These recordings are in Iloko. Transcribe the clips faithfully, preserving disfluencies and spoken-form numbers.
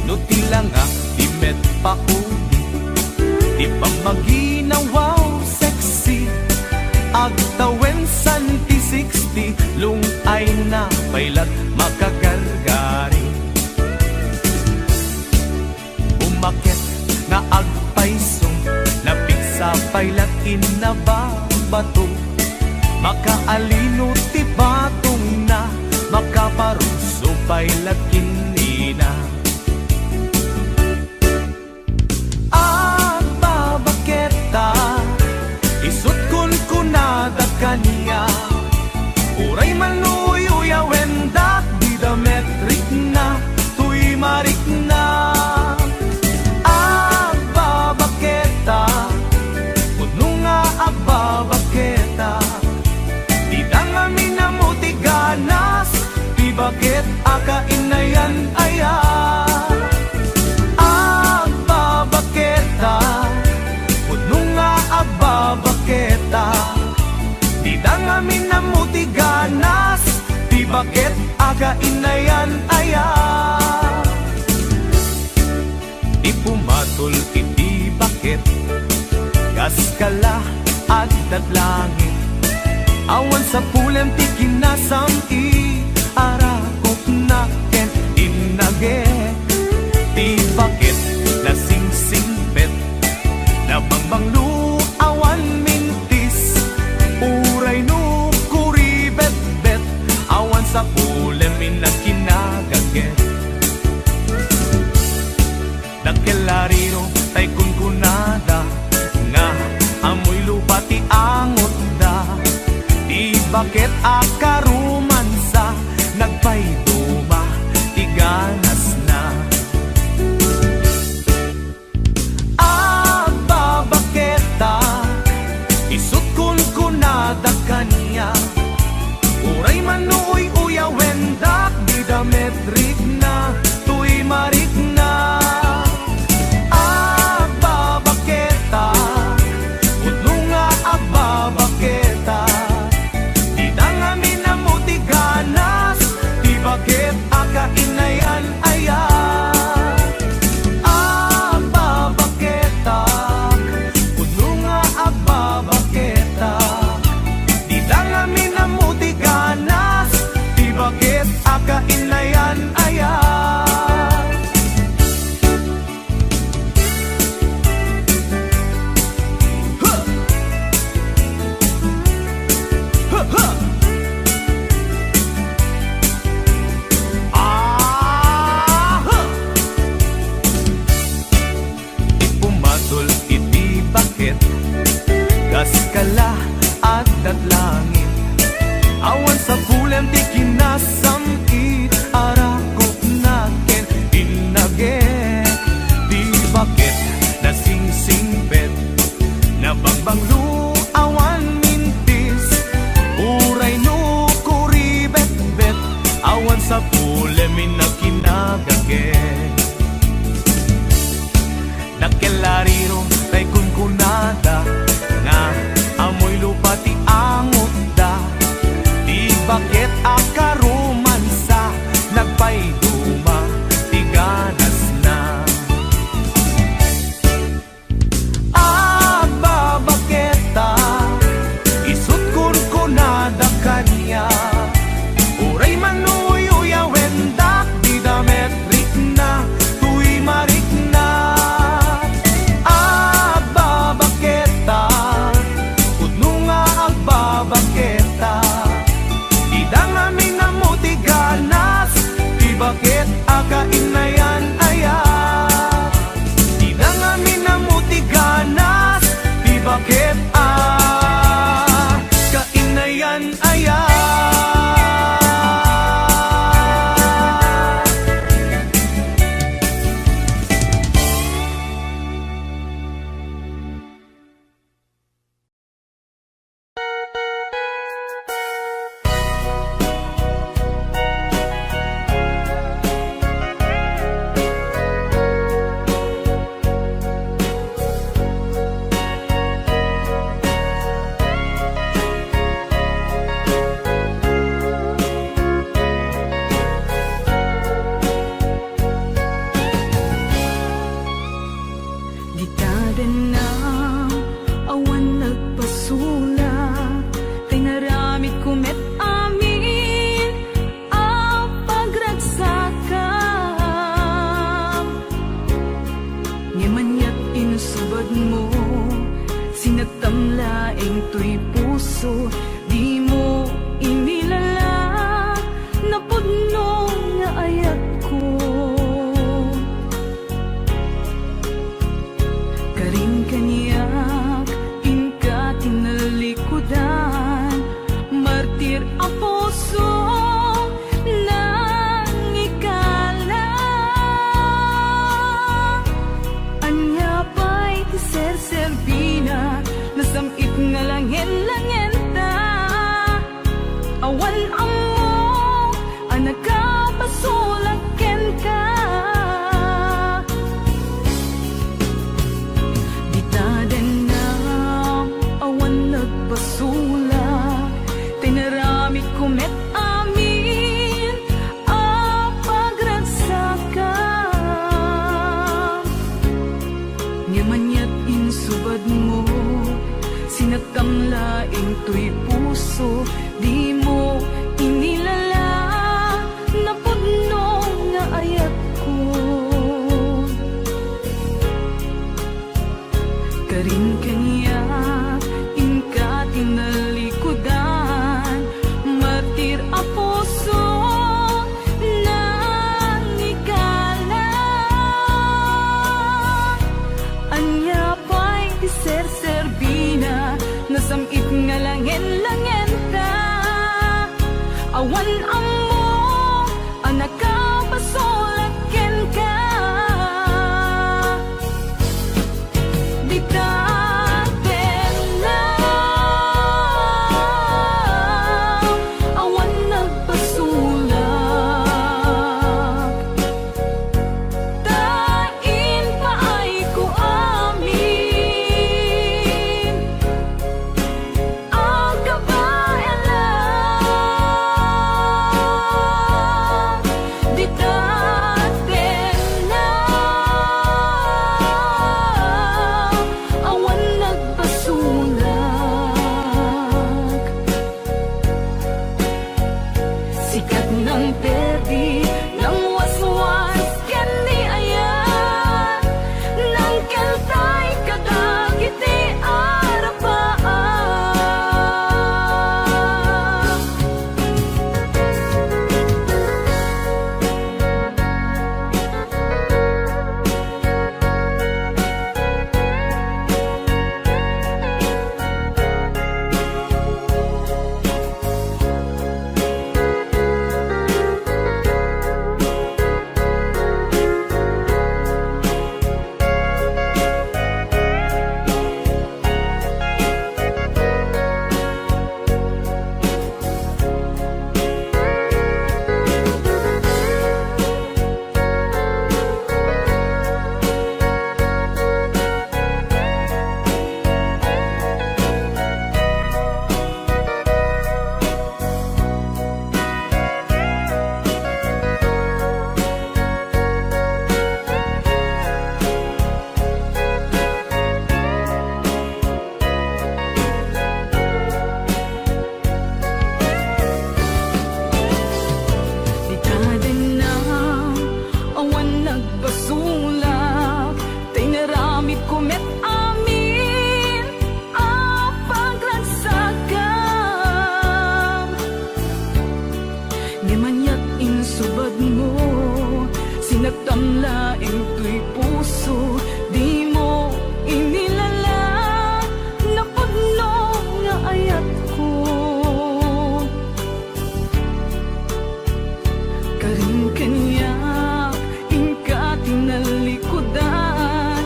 No ti langak ti met pauli, ti pammaginawaw sexy, agtawen santi sixty, lung-ayna pay lat makagargari. Umaket nga agpayso, napigsa pay lat inna babato. Makaalino ti batongna, makaparuso pay lat ken nina. Agbabaketa, isut' kunkunada kaniak, uray man no uyawendak, dida met rikna, toy marikna. Agbabaketa, pudno nga agbabaketa, dida ngamin ammo ti ganas, ti baket a kainayan aya. Agbabaketa, pudno nga agbabaketa, dida ngamin ammo ti ganas, ti baket a kainayan aya. Ti pumatol iti baket, kas kala addat langit. Awan sapulem ti kinasam-it, arakupna ken innage. Ti baket nasingsingpet, nabangbanglo, awan mintis. Uray no kuribetbet, awan sapulem inna kinagaget. Dakkel a riro tay kunkunada nga ammoy lupa ti angotda. Ti baket a karumansa, nagpayduma ti ganasna. Agbabaketa, isut' kunkunada kaniak, uray man no uy-uyawendak, dida met rikna, toy marikna. Agbabaketa, pudno nga agbabaketa, dida ngamin ammo ti ganas, ti baket a kainayan aya. Agbabaketa, pudno nga agbabaketa, dida ngamin ammo ti ganas, ti baket a kainayan aya. Ti pumatol iti baket, kas kala addat langit. Awan sapulem ti kinasam-it, arakupna ken innage. Ti baket nasingsingpet, nabangbanglo, awan mintis. Uray no kuribetbet, awan sapulem inna kinagaget. Dakkel a riro tay kunkunada nga ammoy lupa ti angotda. Ti baket a karumansa, nagpayduma ti ganasna. Agbabaketa, isut' kunkunada kaniak, uray man no uyawendak, dida met rikna, toy marikna. Agbabaketa, pudno nga agbabaketa, dida ngamin ammo ti ganas, ti baket a kainayan aya. Dida ngamin ammo ti ganas, ti baket a kainayan aya. Dimo inilala napudno nga ayatko. Karin kaniak inka tinalikudan, martir a puso nangikala. Ania pay ti serserbina, nasam-it nga langen-langenta. Awan ammok a nakabasolak kenka. Dita dengngam, awan nagbasolak, tinaramidko met amin a pagragsakam. Ngem aniat insubadmo, sinaktam laeng toy puso, dimo inilala napudno nga ayatko. Karin kaniak inka tinalikudan, martir a puso nangikala. Ania pay ti serserbina, nasam-it nga langen-langenta. Awan ammok a nakabasolak kenka. Dita dengngam, awan nagbasolak, ta impaayko amin a kabaelak. Dita dengngam, awan nagbasolak. Sikat nang perdi, nang waswas ken ni ayat, nang keltay kadagiti arabaan. Dita dengngam, awan nagbasolak, ta inaramidko met amin a pagragsakam. Ngem aniat insubadmo, sinaktam laeng toy puso, dimo inilala napudno nga ayatko. Karin kaniak inka tinalikudan,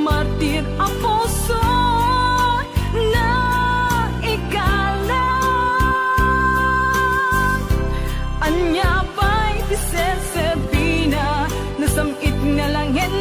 martir a puso, naikalam. Ania pay ti serserbina, nasam-it nga langen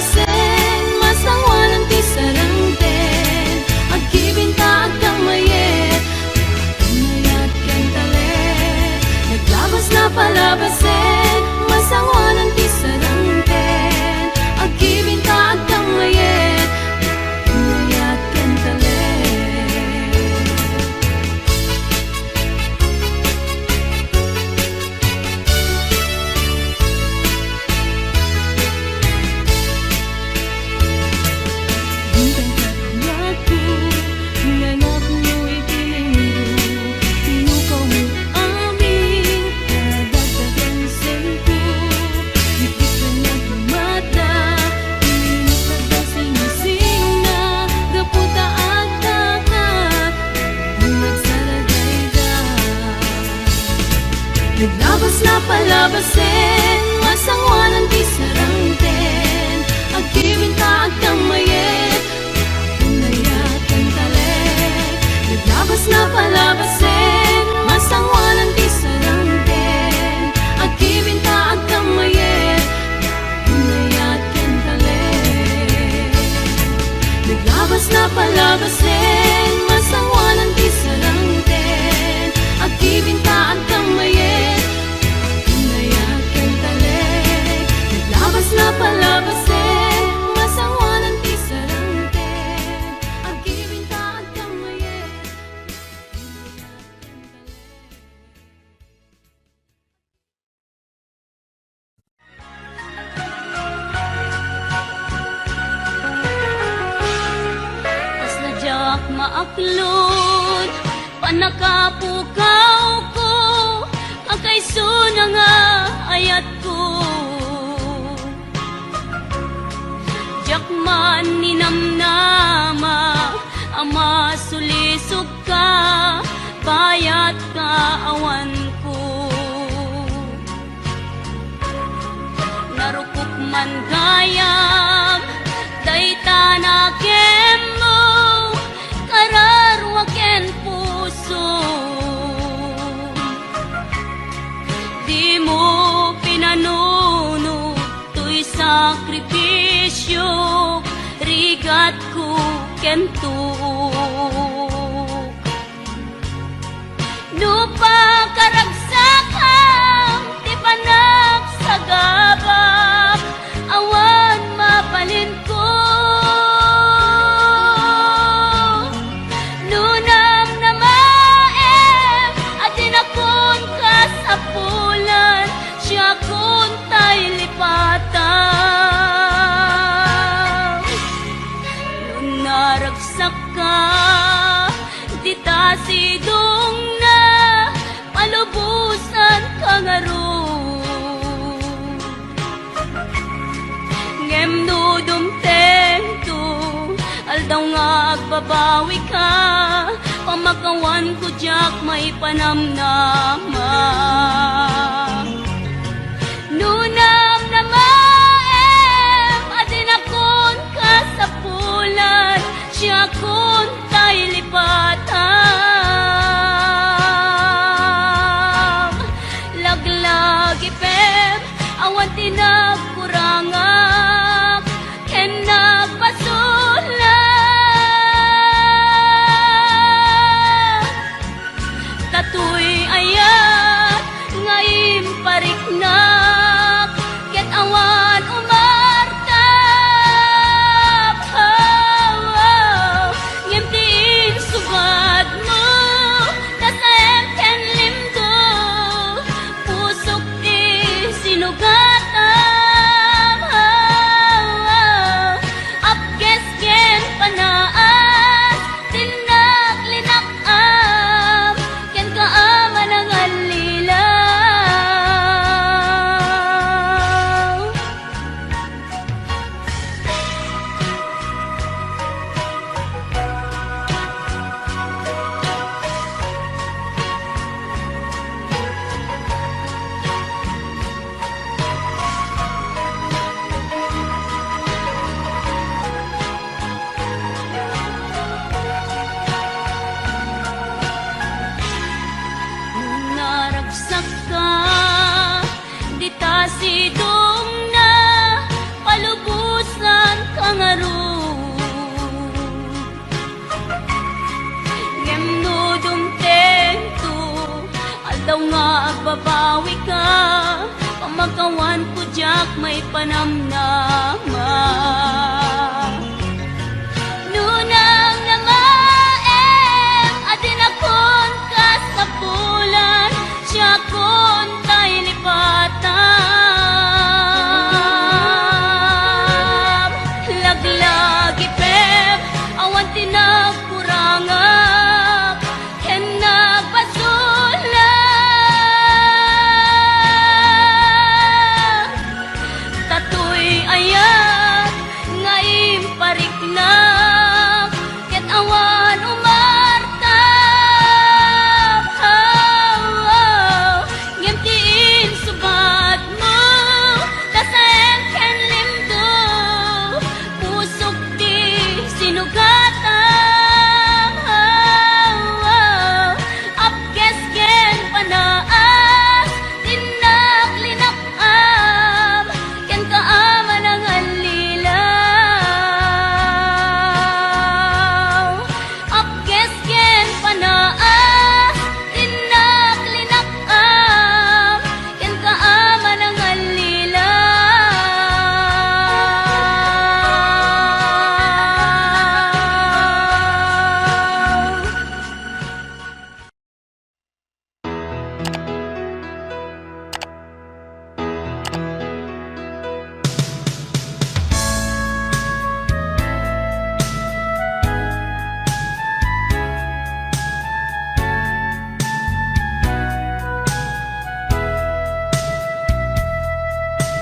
Sen masangoanan ti sarangten, aggibinta agkammayet, mayat ken talek. Naglabas napalabasen, masangoanan ti sarangten, aggibinta agkammayet, mayat ken talek. Bintang kadwatko, nangakno iti linggo, tinukawmo amin, kadagdagan senko, dikdikdang nagmata, init kadda singisingna, gapu ta agtakat, nagsaragayda. Naglabas napalabasen, masangoanan ti sarangten, aggibinta agkammayet, mayat ken talek. Naglabas napalabasen, masangoanan ti sarangten, aggibinta agkammayet, mayat ken talek. Naglabas napalabasen, masangoanan ti sarangten, aggibinta agkammayet, mayat ken talek. Naglabas napalabasen, masangoanan ti sarangten, aggibinta agkammayet. Kasla diak maaklod, pannakapukawko, kakaisuna nga ayatko. Diak man ninamnama a masulisog ka, bayat ka awanko. Narukop man gayam dayta nakemmo, kararua ken puso. Dimo pinanunot toy sakripisio, rigatko ken tuok. No pakaragsakam ti panagsagabak, awan mabalinko. No namnamaem a dinakon kasapulan, siakon tay lipatam. No naragsakka, dita sidongna, palubosan ka ngarud. Ngem no dumtengto, aldaw nga agbabawika, pamakawanko diak maipanamnama. No namnamaem a dinakon kasapulan, siakon tay lipatam. Laglagipem, awan ti nagkurangak ken nagpasulak. Datoy ayat nga impariknak, ket awan umartak. Ngem ti insugatmo, nasaem ken limgo, pusok ti sinugatam. Apkes ken panaas, tinnak linak-am, kenka a manangallila. Babawika, pamakawanko diak maipanamnama. Nunang namaem, adinakon kas kapulan, siakon tay lipatam. Laglagipem, awan ti nagkurangak, ken nagbasolak. Datoy ayat nga impariknak, ket awan umartam. Ngem ti insubadmo, tasen ken limdo, pusok ti sinugatam. Apkes ken panaas, dinnak linap-am, kenka a manangallilaw. Apkes ken panaas, dinnak linap-am, kenka a manangallilaw.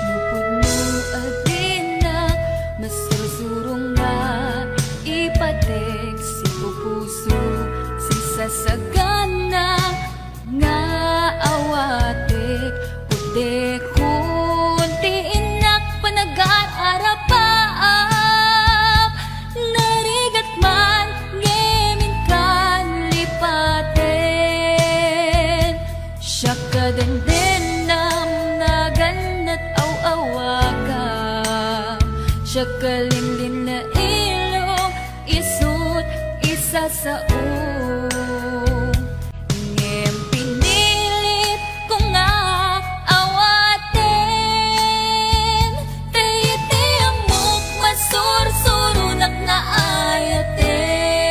Nupudno a dinnak masursurong nga ipatik, sipupuso, sisasagana nga awatek, pudekon ti innak panagar-arapaap, narigat man ngem inkan lipaten. Siak a dendennam, naganna't aw-awagam, siak a linlinna ilong, isu't isasaom. Ngem pinilit ko nga awaten, ta iti ammok masursuronak nga ayaten.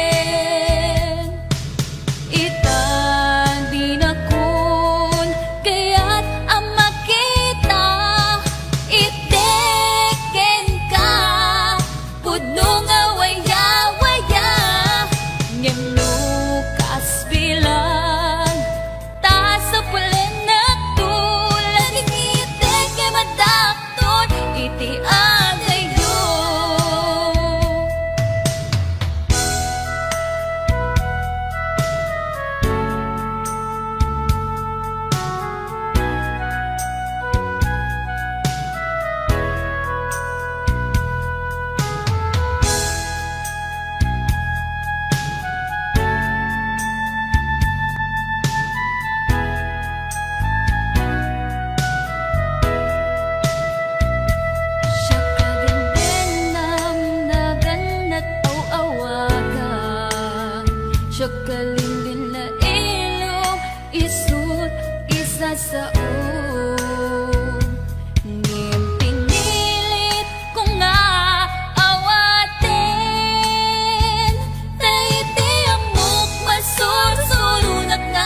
Ita dinakon kayat a makita, iti kenka pudno nga waya-waya, ngem no kas bilang, ta sapulennak to, ladingit ket madakton iti adayo. Siak a dendennam, naganna't aw-awagam, siak a linlinna ilong, isu't isasaom. Ngem pinilit ko nga awaten, ta iti ammok masursuronak nga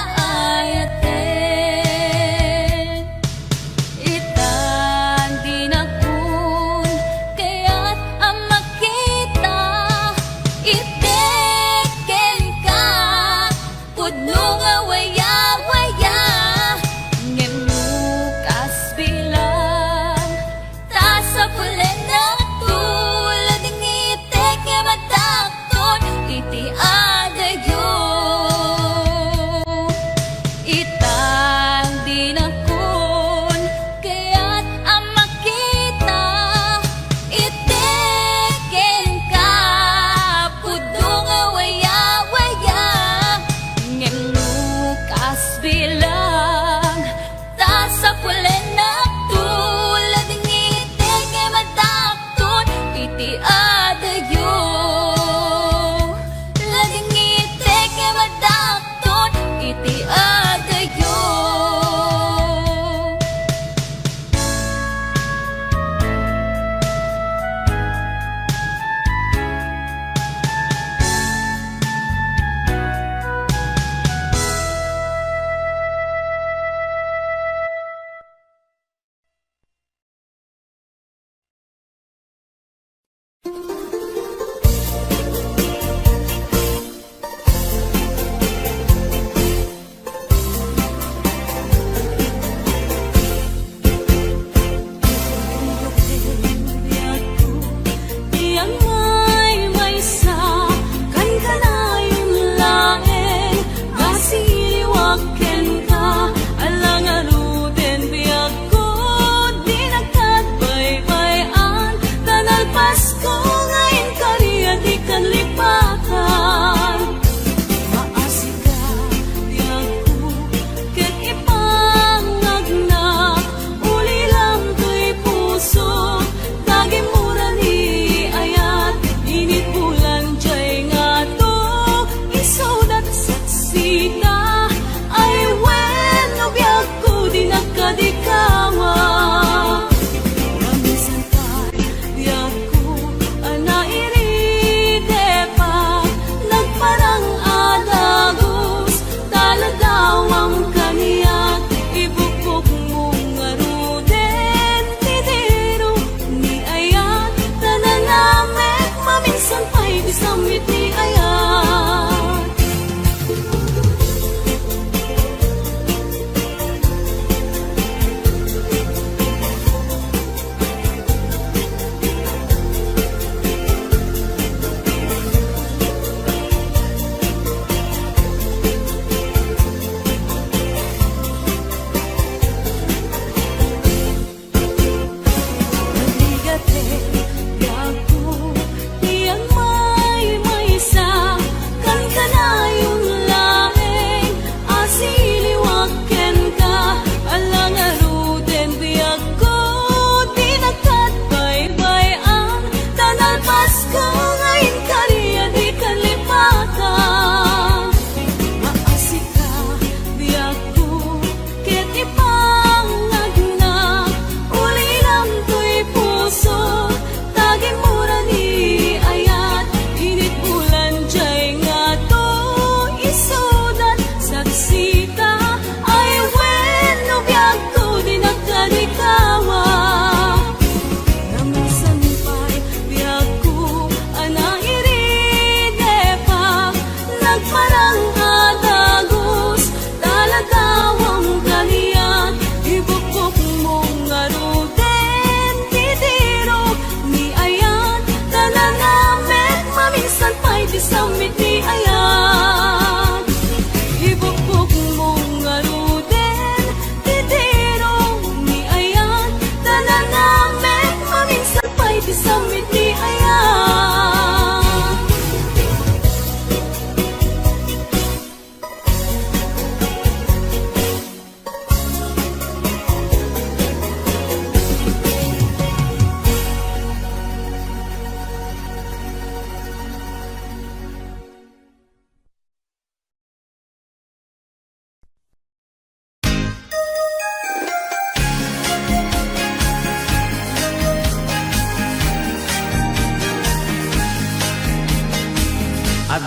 ayaten. Ita dinakon kayat a makita, iti kenka pudno nga waya-waya, ngem no kas bilang, ta sapulennak to, ladingit ket madakton iti adayo. Ita dinakon kayat a makita, iti kenka pudno nga waya-waya, ngem no kas bilang, ta sapulennak to, ladingit ket madakton iti adayo. Ladingit ket madakton iti adayo.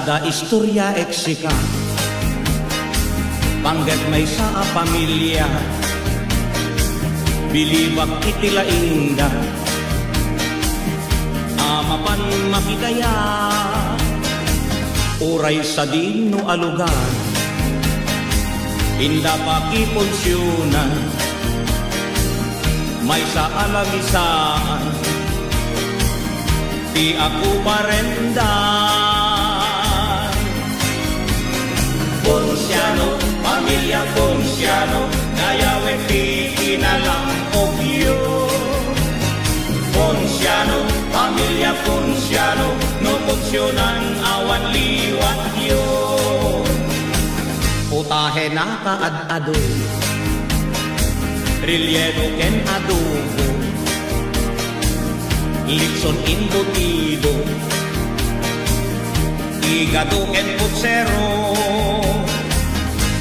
Adda istorya eksika, panggep maysa a pamilia. Bilibak iti laingda a mapan makidaya. Uray sadino a lugar, inda pakipunsionan, maysa a lamisaan ti akuparendan. Ponciano, pamilia Ponciano, dayawek ti kinalam-ogyo. Ponciano, pamilia Ponciano, no punsionan awan liwatyo. Putahe na kaad-adu, relleno ken adobo, litson embutido, igado ken putsero,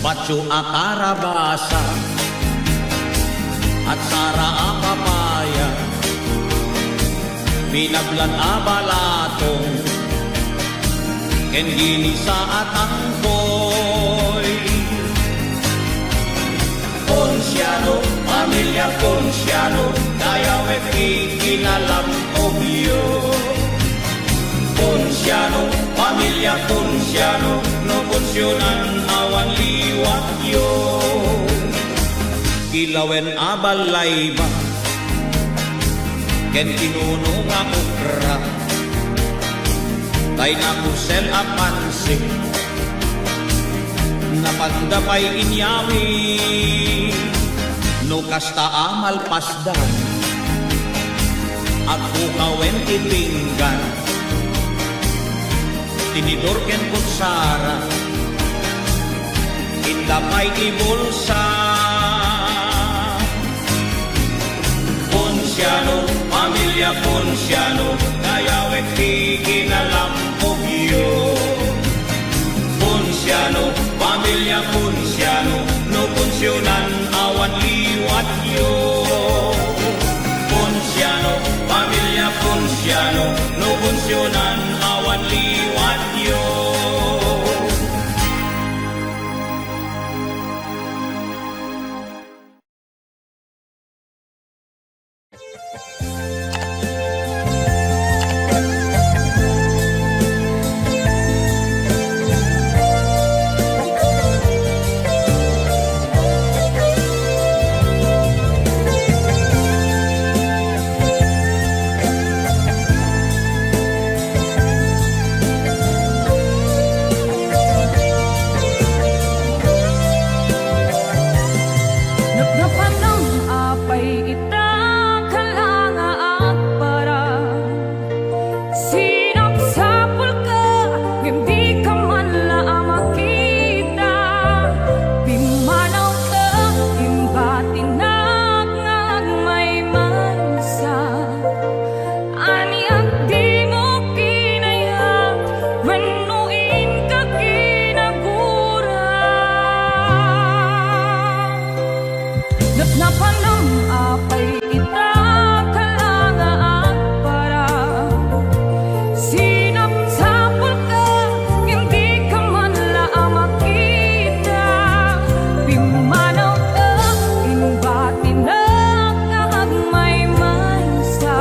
patio a karabasa, atsara a papaya, binablan a balatong, ken ginisa a tangkoy. Ponciano, pamilia Ponciano, dayawek ti kinalam-ogyo. Ponciano, pamilia Ponciano, no punsionan awan liwatyo. Kilawen a balayba, ken pinuno nga okra, tay nakusel a pansit, napanda pay inyawi. No kasta a malpasdan, agpukawen ti pinggan, tinidor ken kutsara, inda pay ti bulsa. Ponciano, pamilia Ponciano, dayawek ti kinalam-ogyo. Ponciano, pamilia Ponciano, no punsionan awan liwatyo. Ponciano, pamilia Ponciano, no punsionan awan liwatyo. Napnapanam apay ita, kala nga agparang. Sinapsapulka, ngem dika man la a makita. Pimmanawka, imbatinak nga agmaymaysa. Ania dimo kinayat wenno inka kinagura? Napnapanam apay ita, kala nga agparang. Sinapsapulka, ngem dika man la a makita. Pimmanawka, imbatinak nga agmaymaysa.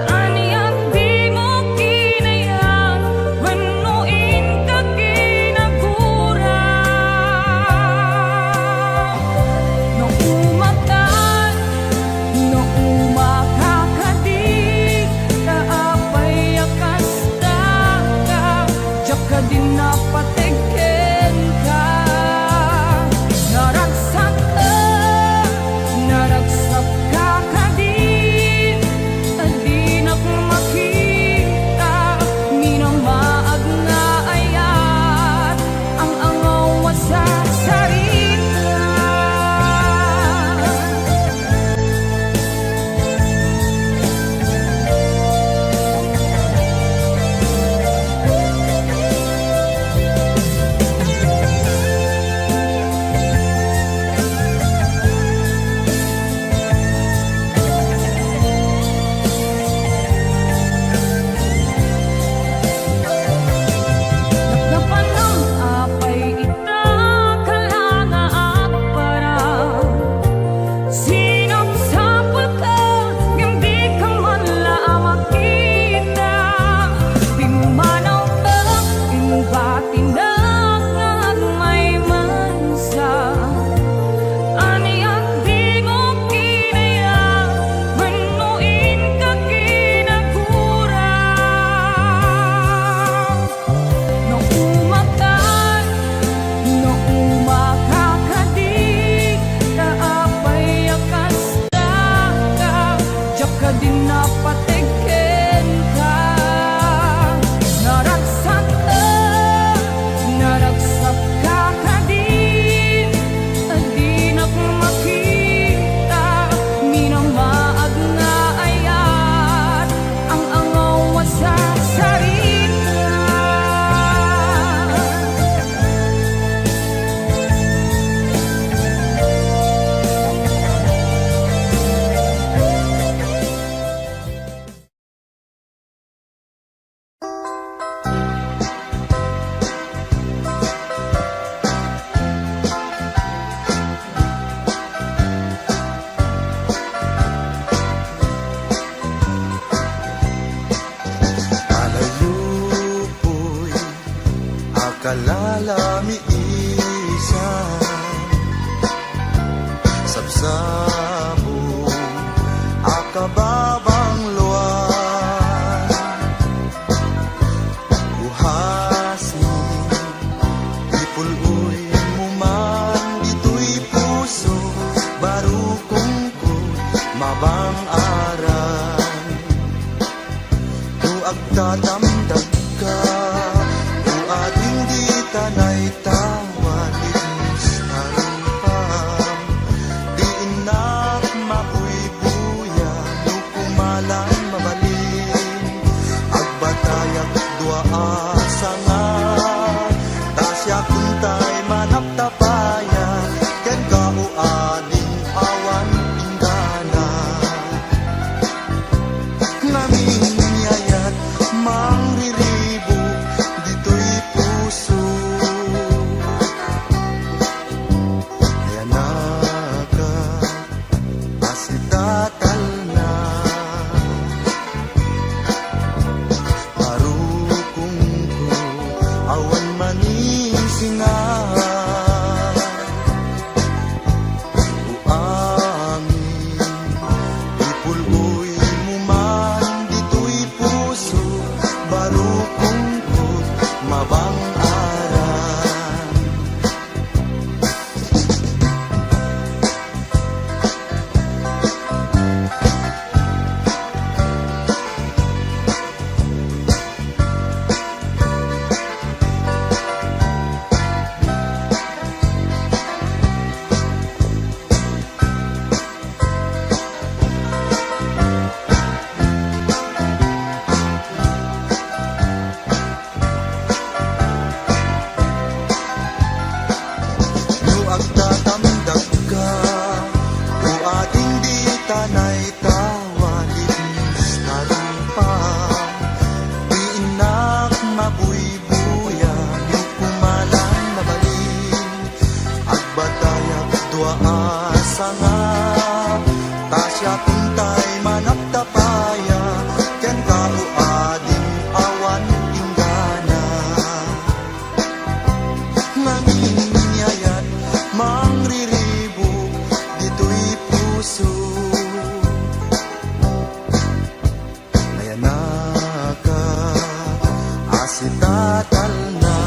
Ania dimo kinayat wenno inka kinagura? No umatan, Lalamiisan, sabsabo a kababangloan. Uhasmi, ipul-oymo man ditoy puso, barukongko, mabang-aran. No agtatamdagka, o ading dita naitawan, itmus a rupam, di innak mabuybuya, no kumalan mabalin. Agbatayak dua a sanga, ta siak untay manaptapaya, kenka o ading awan inggana. Ngamin ni ayat, mangriribuk ditoy puso. Ayanaka, asitatalna. Barukongko, awan maning singa. O angin, ipul-oymo man ditoy puso, barukongko, mabang-aran. No agtatamdagka, o ading dita naitawan, itmus a rupam, di innak mabuybuya, no kumalan mabalin. Agbatayak dua a sanga, ta siak untay manaptapaya, kenka o ading awan inggana. Ngamin ni ayat, mangriribuk ditoy puso. Ayanaka, asitatalna.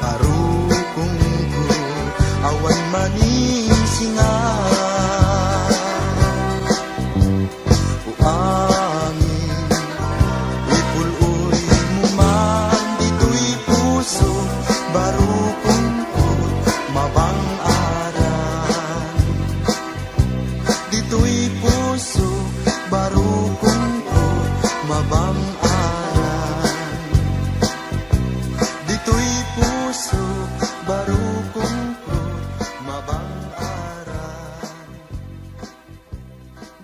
Barukongko, awan maning singa. O angin, ipul-oymo man ditoy puso, barukongko, mabang-aran. Ditoy puso, barukongko, mabang-aran. Ditoy puso, barukongko, mabang-aran.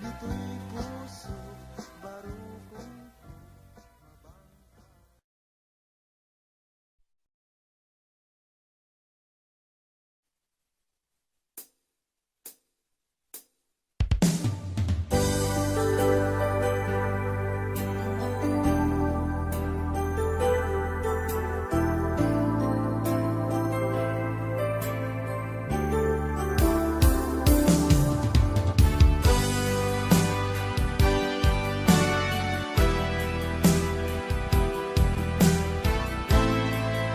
Ditoy puso, barukongko, mabang-aran.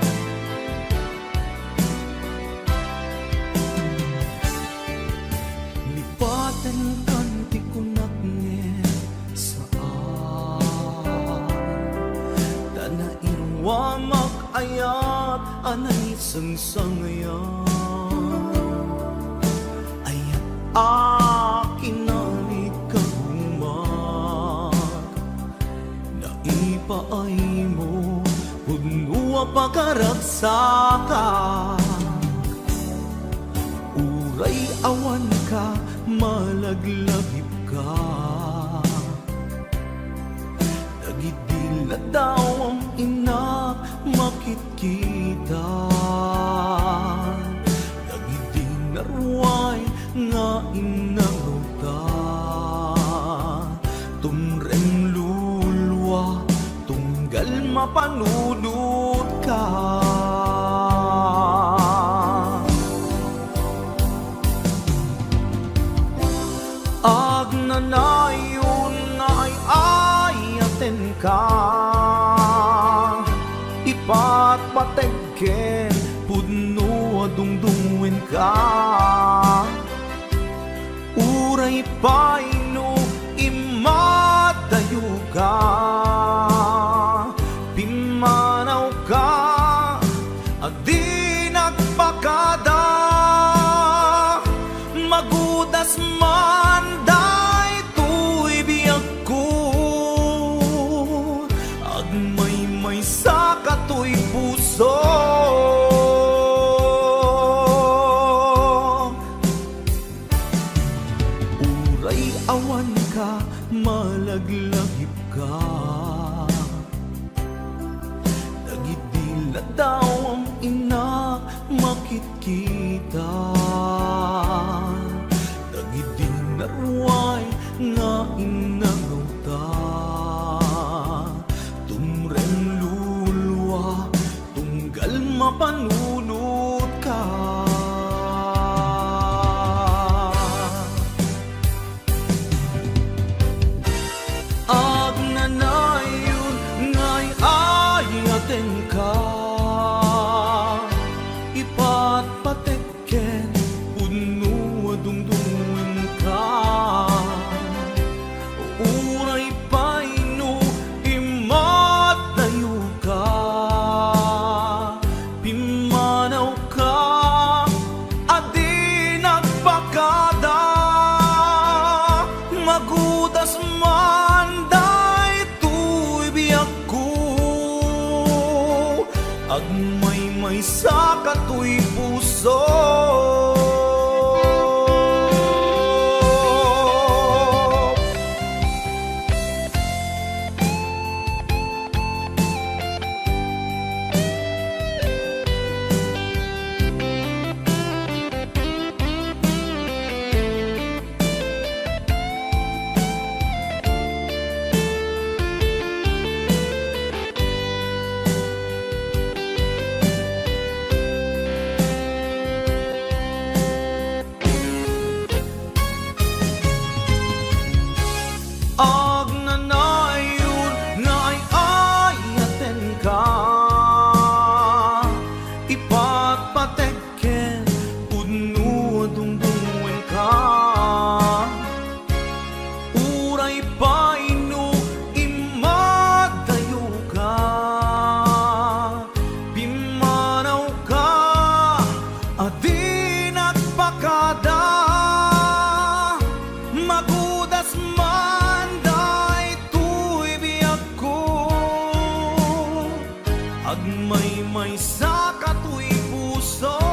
Lipatenkan ti kunak ngem saan, ta nairuamak ayat a naisangsangayan. Ayat a kinarigka rumak, naipaaymo pudno a pakaragsakan. Uray awanka, malaglagipka. Dagidi ladawam innak makitkita, dagidi naruay nga innanguta. Tumreng lulua, tunggal mapa panunotka. Agnanayon nga ay-ayatenka, ipatpateg ken pudno a dungdungenka. Uray pay no immadayoka, pimmanawka a di nagpakada. Magudas man daytoy biagko, agmaymaysa katoy puso. Uray awanka, malaglagipka. Dagidi ladawam, innak, makitkita. Dagidi naruay nga innangawta. Tumreng lulua, tunggal mapanunotka. Agnanayon nga ay-ayatenka, ipatpateg ken pudno a dungdungenka. Uray pay no immadayoka, pimmanawka a di nagpakada. Magudas man daytoy biagko, agmaymaysa katoy puso. Agnanayon nga ay-ayatenka, ipatpateg ken pudno a dungdungenka. Uray pay no immadayoka, pimmanawka a di nagpakada. Magudas man daytoy biagko, agmaymaysa katoy puso.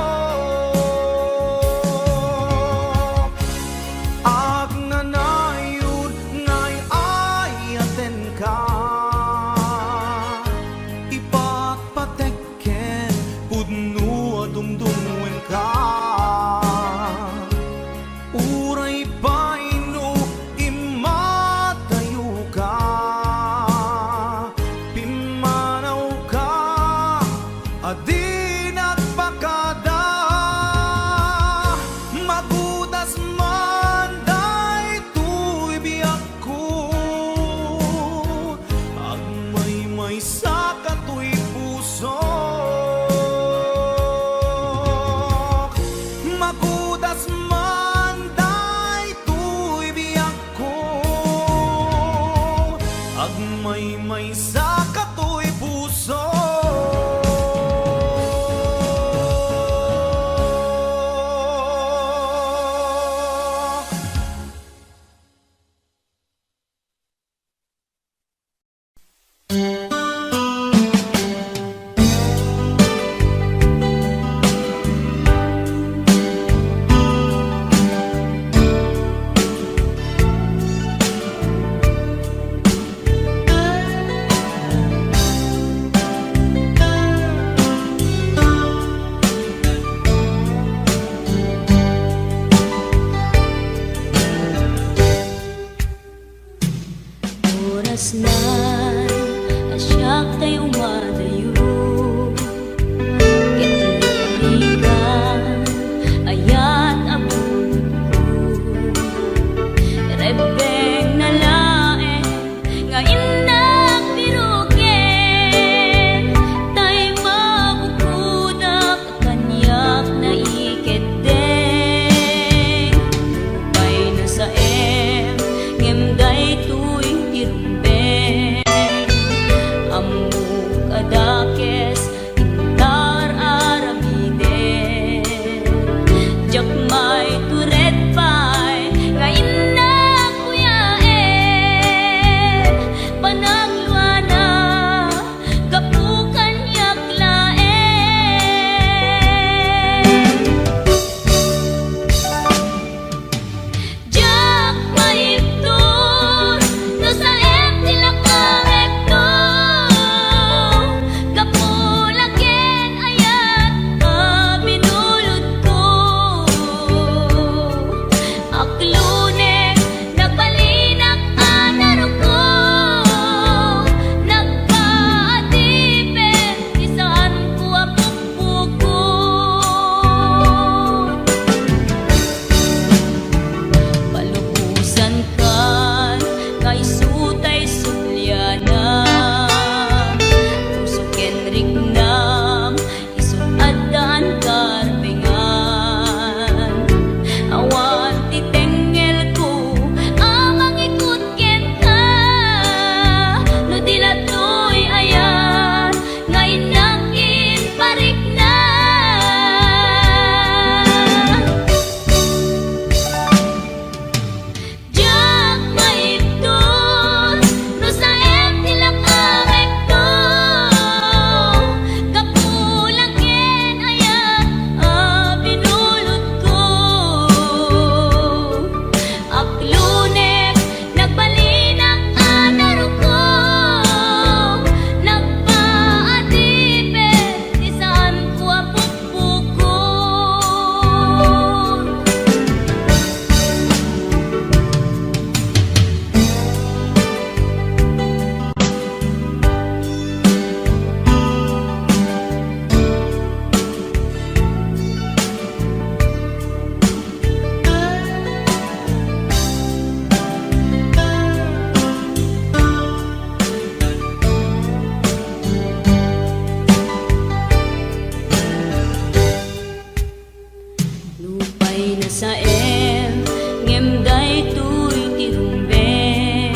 Saem, ngem daytoy ti rumbeng.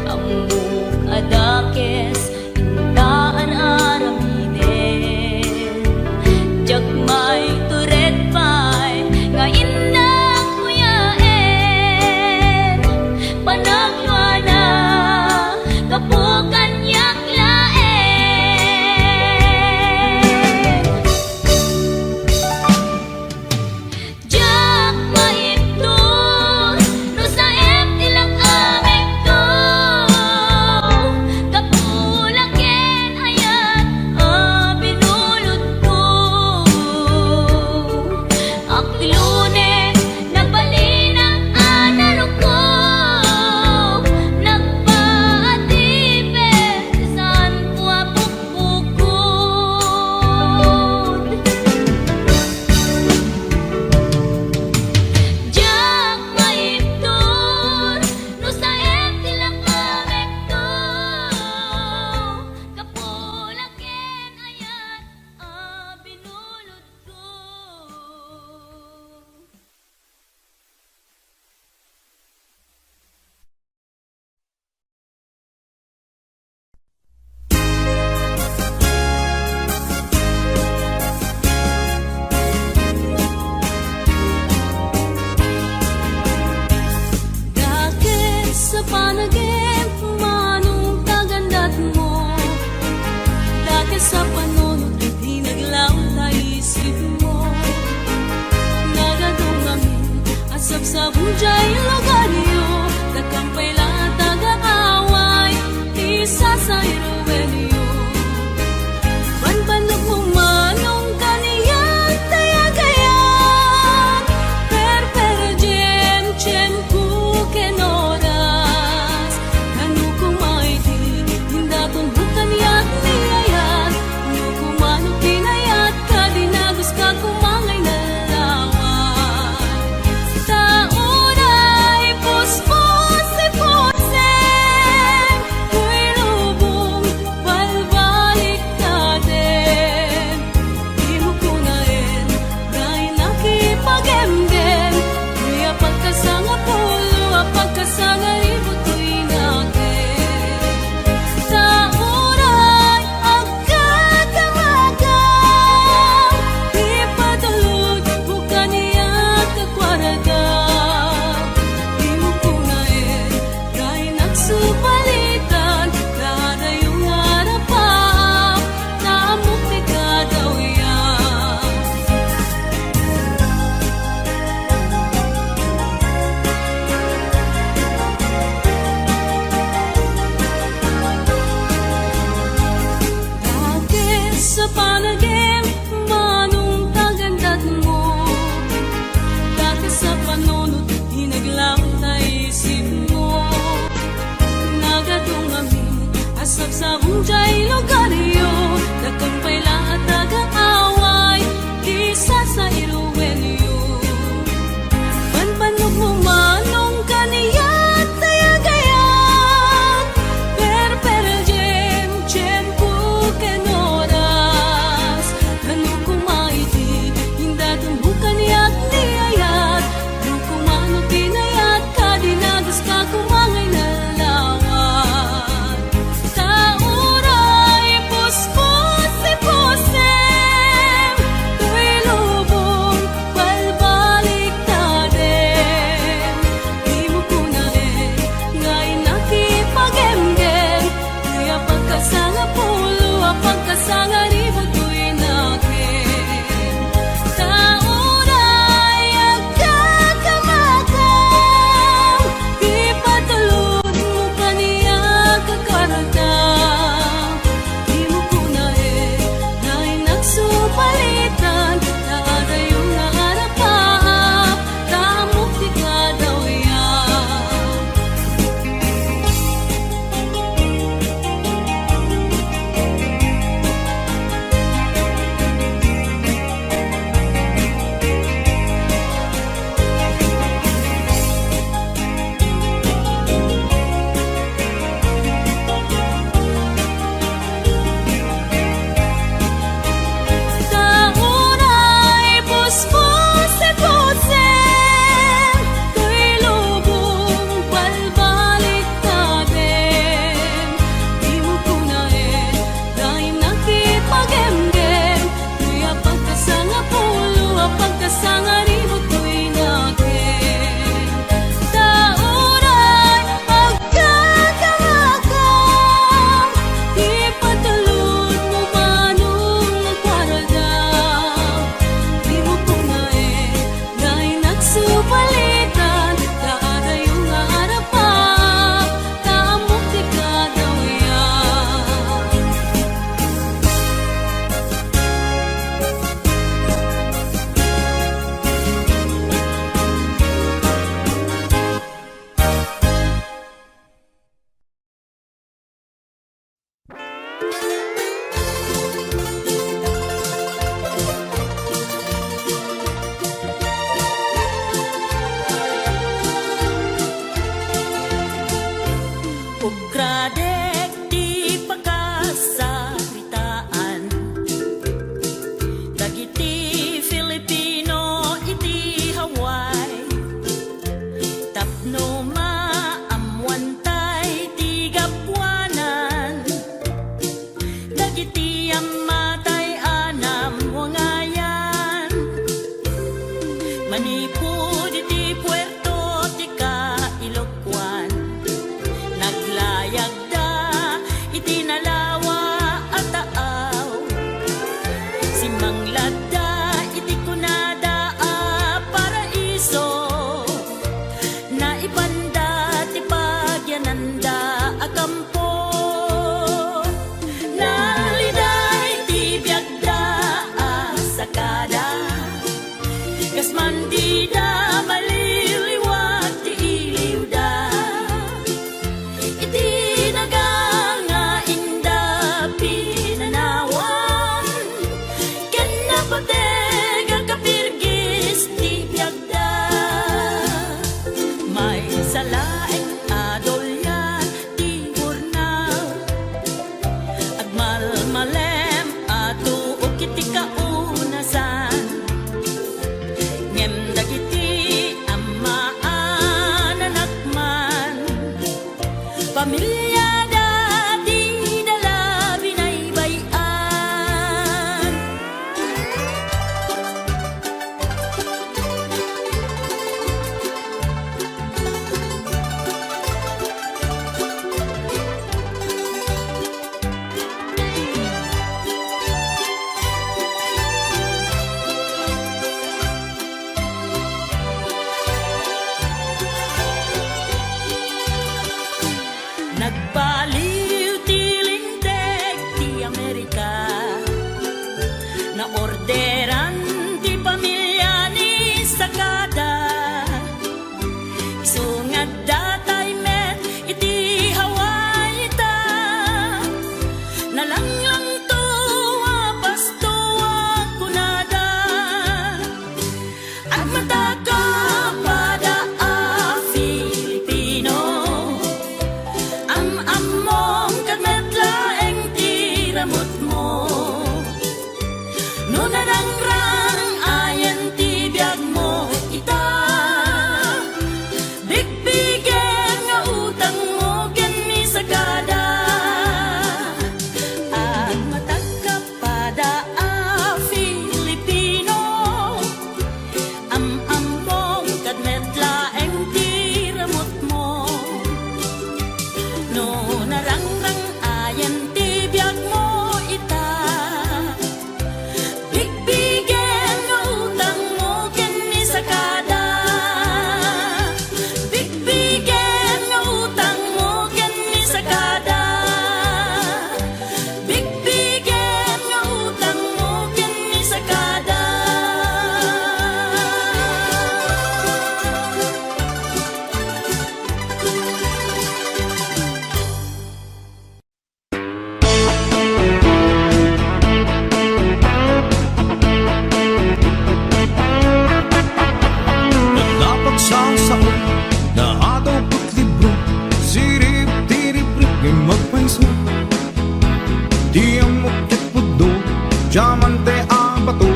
Ammok a dakes inta ar-aramiden. Diak maitured pay nga innak kuyaen. Panagluana, gapu kaniak laeng. Diak Sangarimuttoy naken, ta uray agkakangakam, ipatulodmo manong nagparagam. Rimutong nae, ngay nagsupalitan, ta adayo nga arapam, ta ammok ti kadawiam. Ugradek ti pakasaritaan dagiti Filipino iti Hawaii tapno maammoantay ti gapuanan dagiti ammatay a namwangayan. Manipud iti puerto ti Kailokuan, naglayagda iti nalawa a taaw. Simmangladda iti kunada a paraiso. Naipanda ti pagyananda a kampo. Naliday ti biagda a sakada. Kas man dida maliliwat ti iliwda. Iti nagangainda pinanawan ken napateg a kapirgis ti biagda. Maysa laeng a dolyar ti burnal. Agmalmalem a tuok iti kaunasan. Ngem dagiti amma a nanakman, pamiliada dida la binaybay-an. Nagbaliw ti Linteg ti Amerika. Naorderan ti pamilya ni Sakada. Isu nga adda tay met iti Hawaii ta. Nalanglangto a pasto a kunada. Agmatakap pada a Filipino, am-ammom ket met laeng ti ramutmo. No narangrang ayan ti biagmo ita, bigbigem nga utangmo ken ni Sakada. Agmatakap pada a Filipino, am-ammom ket met laeng ti ramutmo. No narangrang ayan ti biagmo ita, bigbigem nga utangmo ken ni Sakada. Bigbigem nga utangmo ken ni Sakada. Bigbigem nga utangmo ken ni Sakada. Napagsasao, naadaw ket libro, sirib ti ribrib, ngem agpayso. Ti ammok ket pudno, diamante a bato,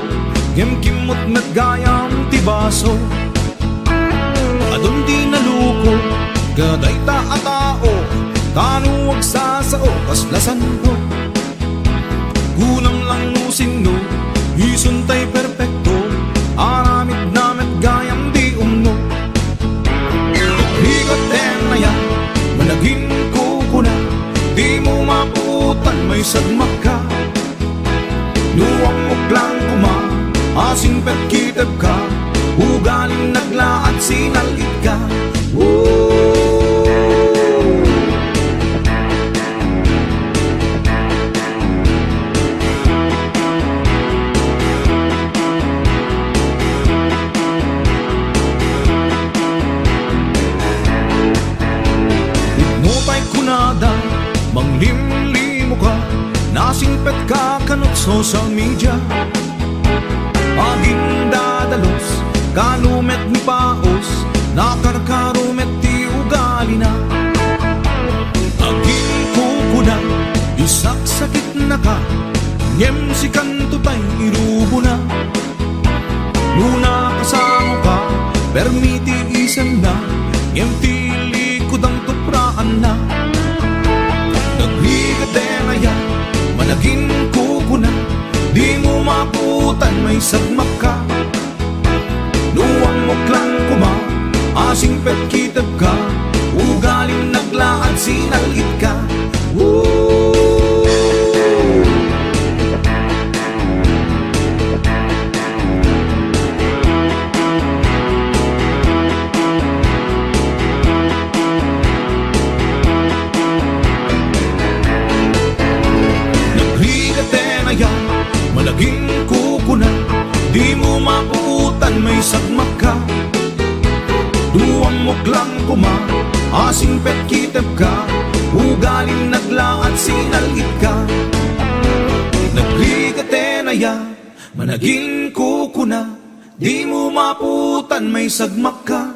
ngem kimmot met gayam ti baso. Adun ti naluko kadayta a tao, tano agsasao kasla santo. Kunam lang no sinno, isuntay perpekto, aramid Singpet kitebka, ugalim naglaad sinal-itka. Oh. Pudno tay kunada, manglimlimoka, nasingpetka kanut social media. Agindadalus, kanumet ni Paos, nakarkaro met ti ugalina. Aginkukuna, isaksakitnaka, ngem sikanto tay irubona. No nakasangoka, permi ti isemna, ngem ti likudam tupraanna. Nagrigaten aya, managinkukuna, dimo mapuotan maisagmakka. No ammok lang koma a singpet kitebka, ugalim naglaad sinal-itka. Oh. Nagrigaten aya, managinkukuna, dimo mapuotan maisagmakka. No ammok lang koma a singpet kitebka, ugalim naglaad sinal-itka. Nagrigaten aya, managinkukuna, dimo mapuotan maisagmakka.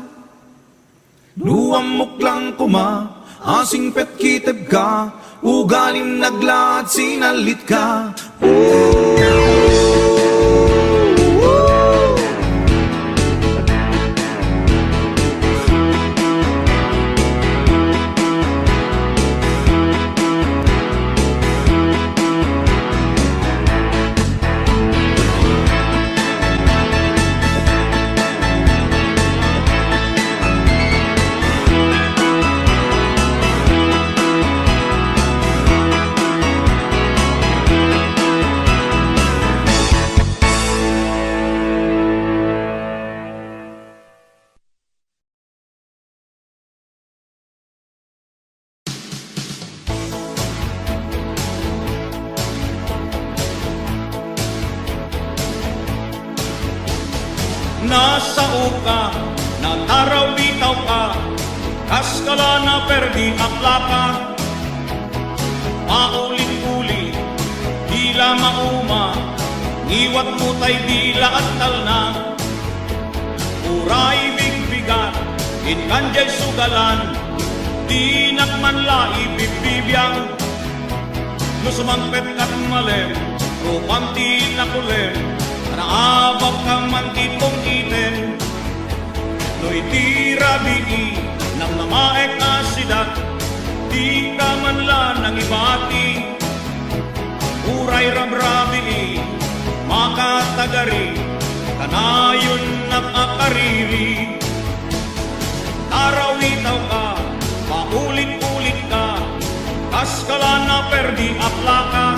No ammok lang koma a singpet kitebka, ugalim naglaad sinal-itka. Nasaoka, natarawitawka, kas kala naperdi a plaka. Paulit-ulit, dila mauma, ngiwatmo tay dila agtalna. Uray bigbigat, inkan jay sugalan, dinak man la ibibibiang. No sumangpet kat malem, rupam ti nakulem, naabak ka man ti pung-iten. No iti rabii, namnamaek a sidak, dika man la nangibati. Uray rabrabii, makatagari, kanayonnak a kariri. Tarawitawka, paulit-ulitka, kas kala naperdi a plaka.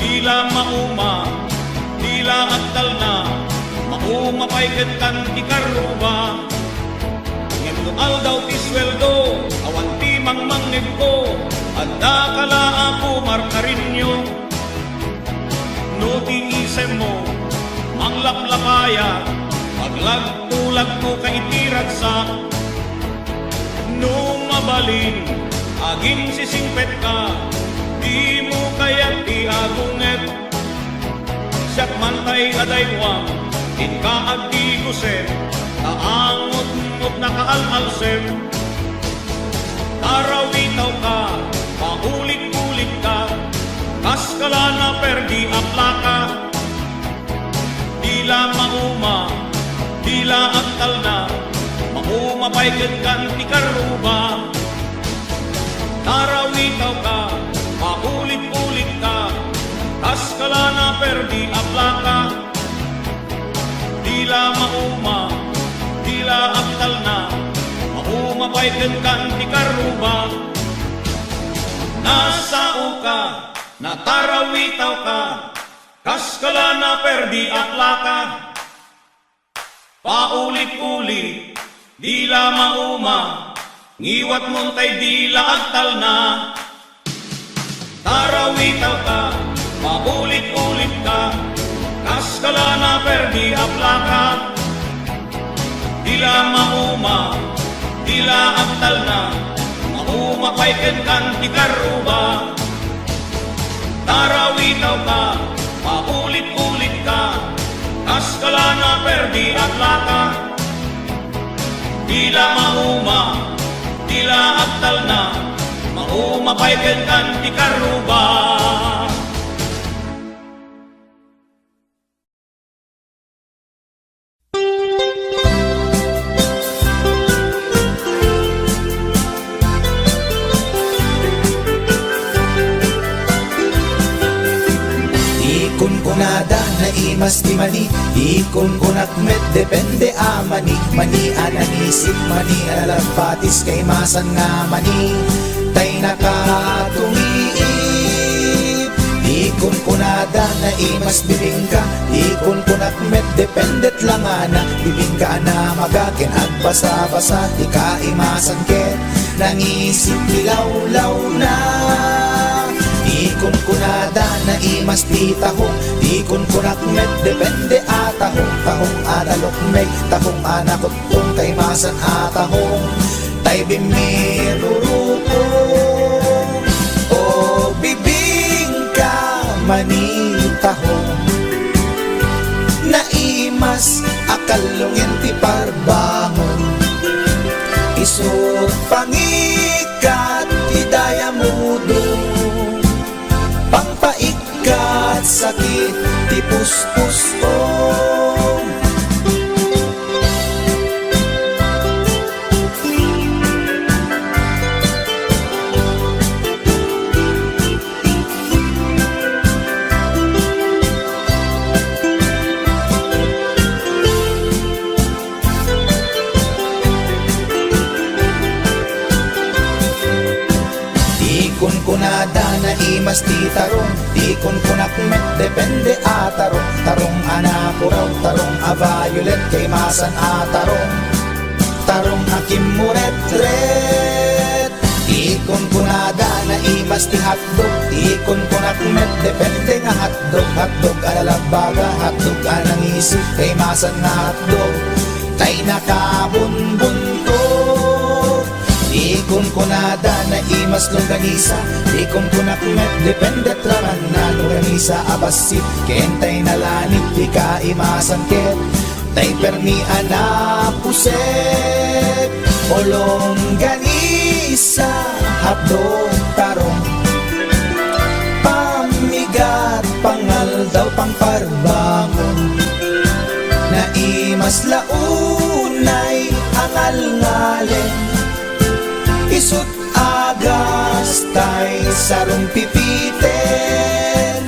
Dila mauma, dila agtalna, mauma pay ket kan ti karruba. Ngem no aldaw ti sueldo, awan ti mangmangngegko, adda ka la a pumarkarinyo. No ti isemmo, manglaplapaya, maglagtulagto ka iti ragsak. No mabalin, aginsisingpetka, dimo kayat ti agunget. Siak man tay adaywam, inka agdiguset, ta angotngot nakaalalsem. Tarawitawka, paulit-ulitka, kas kala naperdi a plaka. Dila mauma, dila agtalna, mauma pay ket kan ti karruba. Tarawitawka, paulit-ulitka, kas kala naperdi a plaka. Dila mauma, dila agtalna, mauma pay ket kan ti karruba. Nasaoka, natarawitawka, Kas kala naperdi a plaka, paulit-ulit, di la mauma, ngiwatmon tay di la agtalna. Tarawitawka, paulit-ulit ka, kas kala naperdi a plaka. Di la mauma, di la agtalna, mauma pay kenkan ti karruba. Tarawitawka, paulit-ulit ka, kas kala naperdi a plaka. Di la mauma, di la agtalna, mauma pay kenkan ti karruba. Di kunkunada, naimas ti mani. Di kunkunak met, depende a mani. Mani a nangisip, mani a nalagpatis, kaimasan nga mani tay nakatungiit. Di kunkunada, naimas bibingka. Di kunkunak met, depende langana. Bibingka a namaga ken agbasa-basa, ti kaimasan ket nangisip ti lawlawna. Di kunkunada, naimas ti tahong. Di kunkunak met, depende a tahong. Tahong a nalukmeg, tahong a nakutong, kaimasan a tahong tay bimmirurupong. O bibingka, mani tahong, naimas a kallungen ti parbangon. Isut' pangikat ti dayamudong, pangpaikkat sakit ti puspusom. Di kunkunada, naimas ti tarong. Di kunkunak met, depende a tarong. Tarong a napuraw, tarong a violet, kaimasan a tarong. Tarong a kimmuretret. Di kunkunada, naimas ti hotdog. Di kunkunak met, depende nga hotdog. Hotdog a nalabbaga, hotdog a nangisip, kaimasan nga hotdog tay nakabunbunto. Di kunkunada, naimas longganisa. Di kunkunak met, depende raman na longganisa a bassit ken tay nalanit, ti kaimasan ket tay permi a napuset. O longganisa, hotdog, tarong, pammigat, pangaldaw, pangparbangon. Naimas la unay a ngalngalen, isut' agas tay sarumpipiten.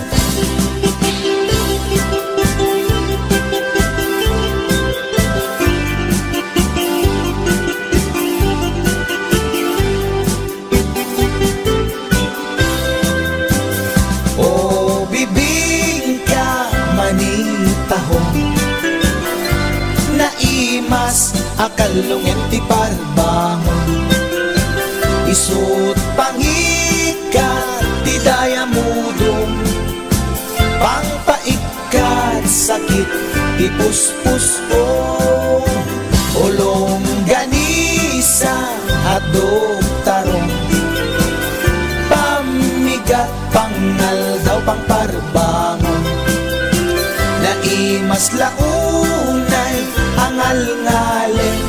O bibingka, mani tahong, naimas a kallungen ti parbangon. Isut' pangikat ti dayamudong, pangpaik- kat sakit ti puspusom. O longganisa, hotdog, tarong, pammigat, pangaldaw, pangparbangon. Naimas la unay a ngalngalen,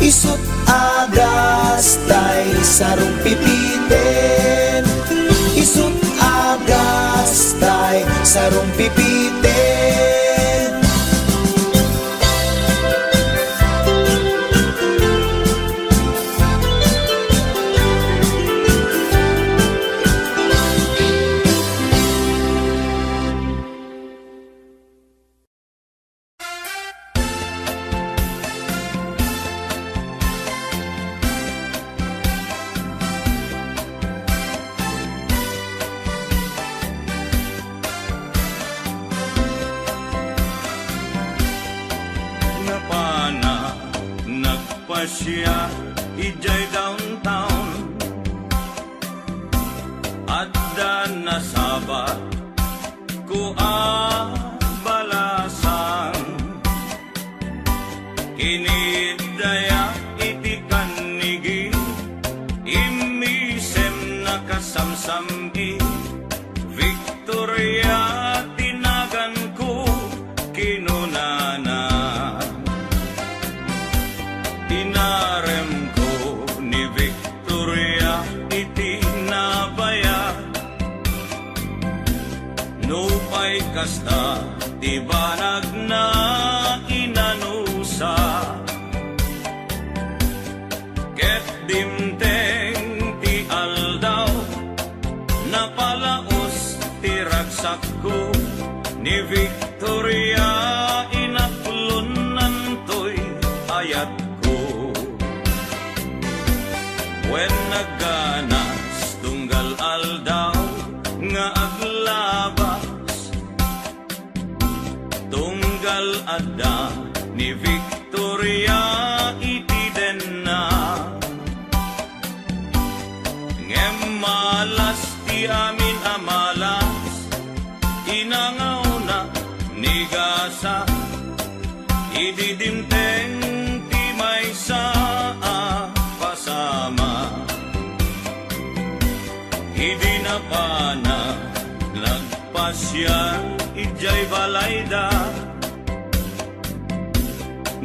isut' agas tay sarumpipiten. Isut' agas tay sarumpipiten. Asia, idiay downtown, adda nasabat ko a balasang. Kinidaya iti kannigi, immisem nakasamsamgi. Victoria ti naganko, kinunana. Inaremko ni Victoria iti nabaya. Nupay kasta ti banagna, inanusa. Ket dimteng ti aldaw, napalaos ti ragsakko, ni Victoria inaklonnantoy ayatko. Wen nagganas tunggal aldaw nga aglabas, tunggal adda ni Victoria iti denna. Ngem malas ti amin a malas, inangawna ni gasa, idi dimteng ti maysa a pasama. Idi napana, nag- pasiar idiay balayda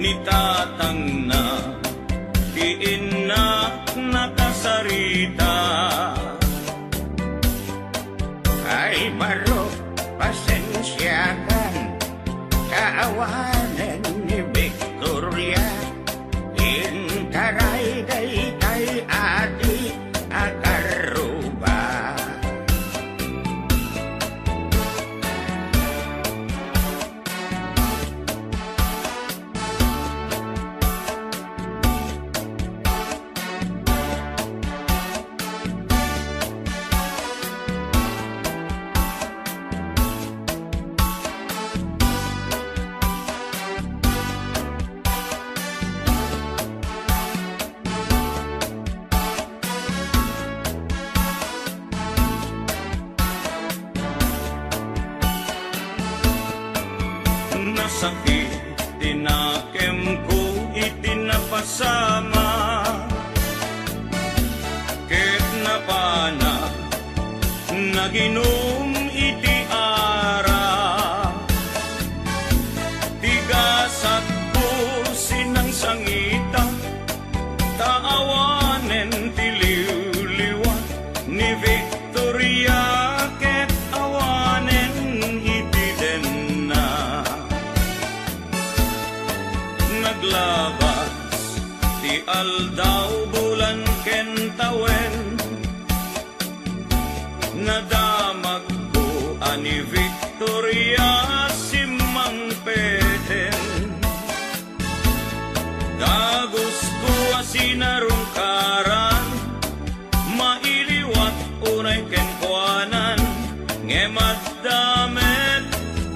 ni tatangna, ti innak nakasarita. Ay, barok, pasensiakan, ta awanen ni Victoria. Intaray daytay adi a karruba. Nasakit ti nakemko iti napasama, ket napana naginum iti ara. Ti gasatko sinangsangita, ta awanen ti liwliwa ni Victoria ket awanen iti denna. Naglabas ti aldaw, bulan ken tawen, nadamagko a ni Victoria simmangpeten. Dagusko a sinarungkaran, mailiwat unay kenkuanan, ngem adda met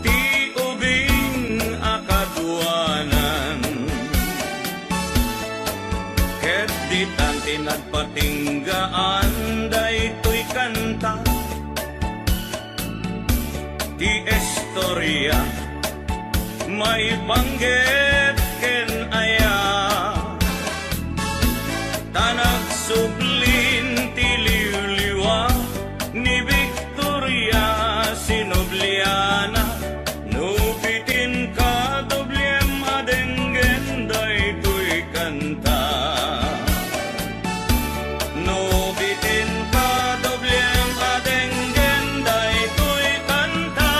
ti ubing a kaduanan. Ket ditan ti nagpatinggaan daytoy kanta. Ti istoria maipanggep ken aya, ta nagsublin ti liwliwa ni Victoria, sinubliana no bitin ka dobliem a denggen daytoy kanta. No bitin ka dobliem a denggen daytoy kanta.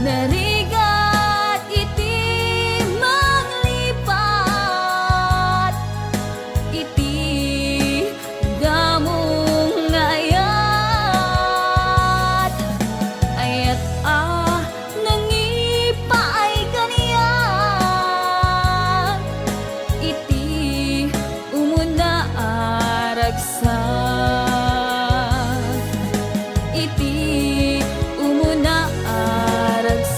Narigat iti manglipat iti gamo nga ayat. Ayat a nangipaay kaniak iti umuna a ragsak. Iti umuna a ragsak.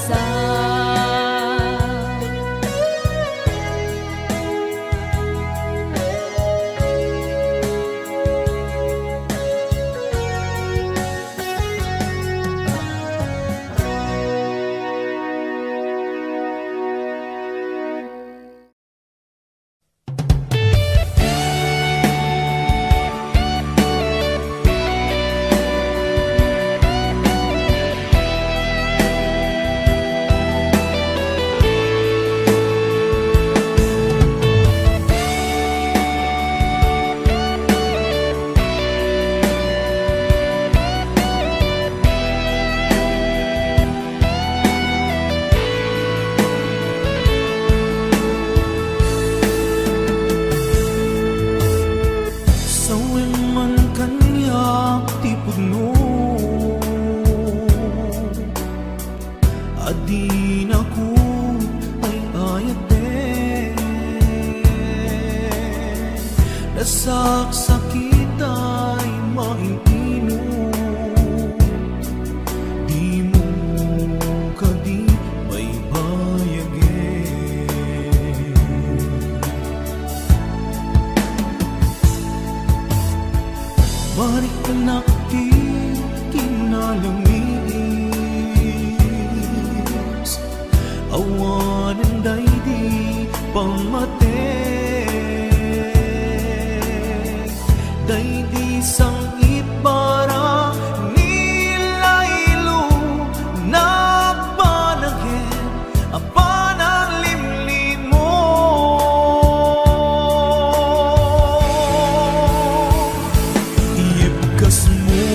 Sawen man kaniak ti pudno a dinakot ay ayaten. Nasaksakit ay main-inom. Dimo kadi baybayagen? Mariknak ti kinalamiis, awanen daydi pammatek. Daydi sang-itbara ni Lailo, nagpanagen a pananglimlimo. Iyebkasmo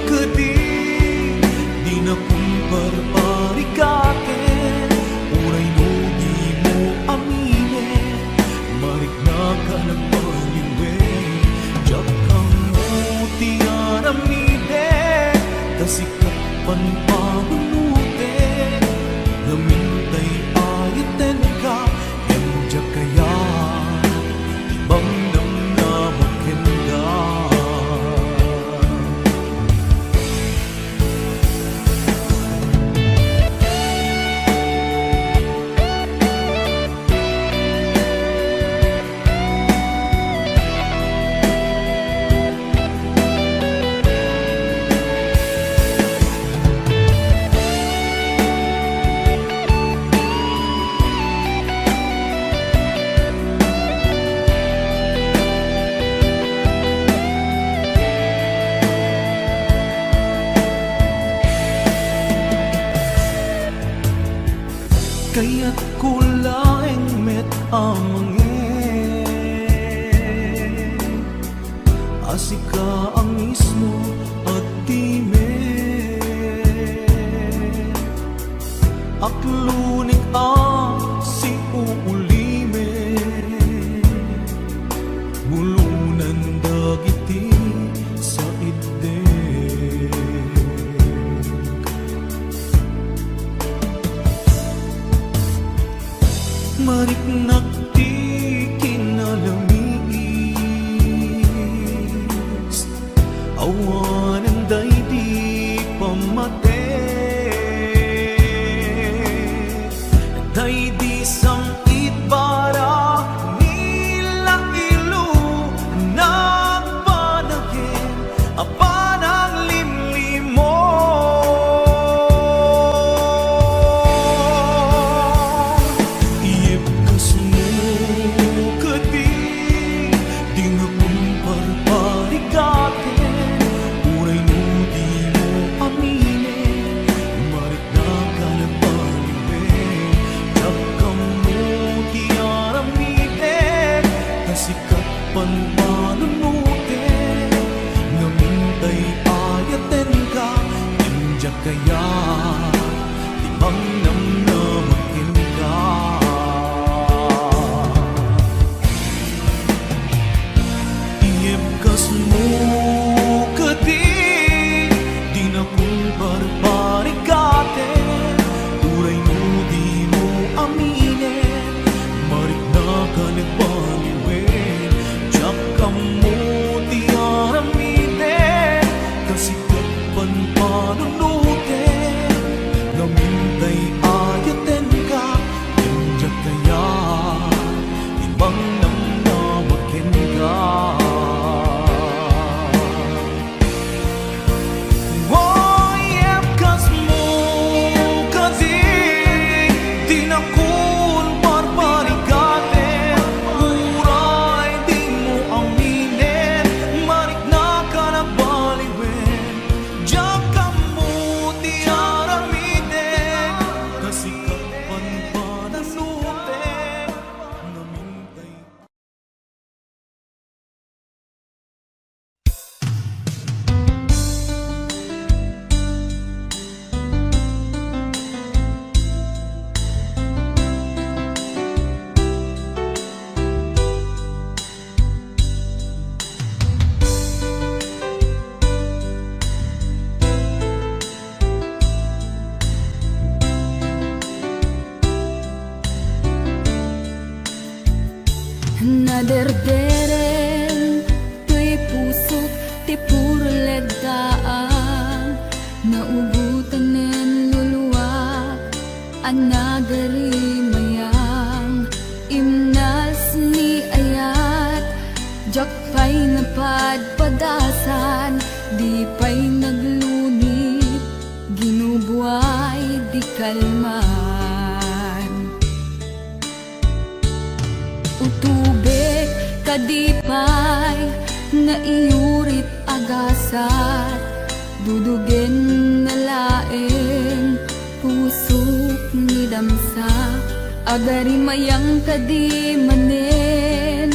kadi, dinakon parparikaten, uray no dimo aminen, mariknak a nagmaliwen. Diak ammo ti aramidek, ta sika pampabunotek. Ngamin tay ayatenka, ngem diak kayat ti mangnamnama kenka. Kayatko laeng met a mangngeg a sika a mismo a ti met. Aklonek a siuulimek, bulonen dagiti saitdek. Mariknak ti kinalamiis, awanen daydi pammatek. Daydi sang-itbara ni Lailo, nagpanagen a pananglimlimo. Iyebkasmo Naderdereng toy pusok ti puro leddaang, naugotanen luluak a nagarimayang. Imnas ni ayat, diak pay napadpadasan, di pay naglunit, ginubuay di kalman. Utubek kadi pay nga iyurit a gasat, dudugen na laeng pusok ni damsa. Agarimayang kadi manen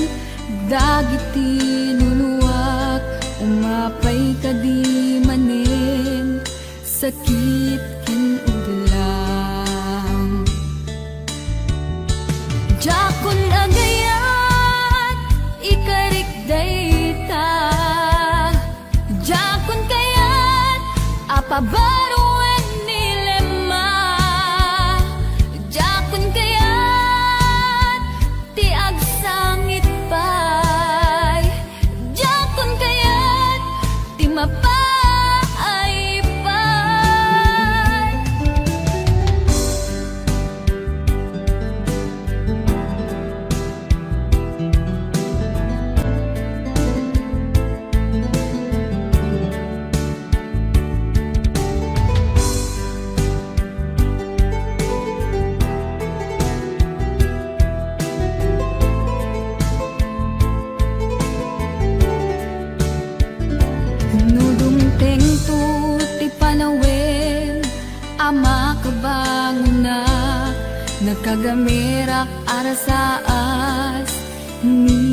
dagiti luluak, umapay kadi manen sakit ken udlang. Diakon agayat ikarik dayta. Diakon kayat a pabaruen ni Lemma. Diakon kayat ti agsangit pay. Diakon kayat ti mapaay pay. No dumtengto ti panawen a makabangonak, nakagamerak a rasaas ni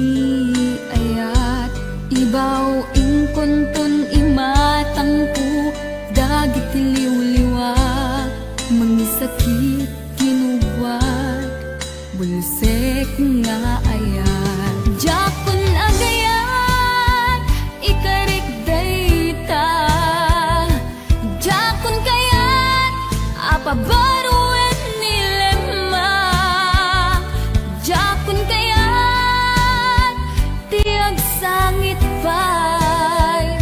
ayat. Ibaw inkonton imatangko dagiti liwliwa, mangisakit, ginubuat, bulsek nga ayat. Diakon agayat ikarik dayta. Diakon kayat a pabaruen ni Lemma. Diakon kayat ti agsangit pay.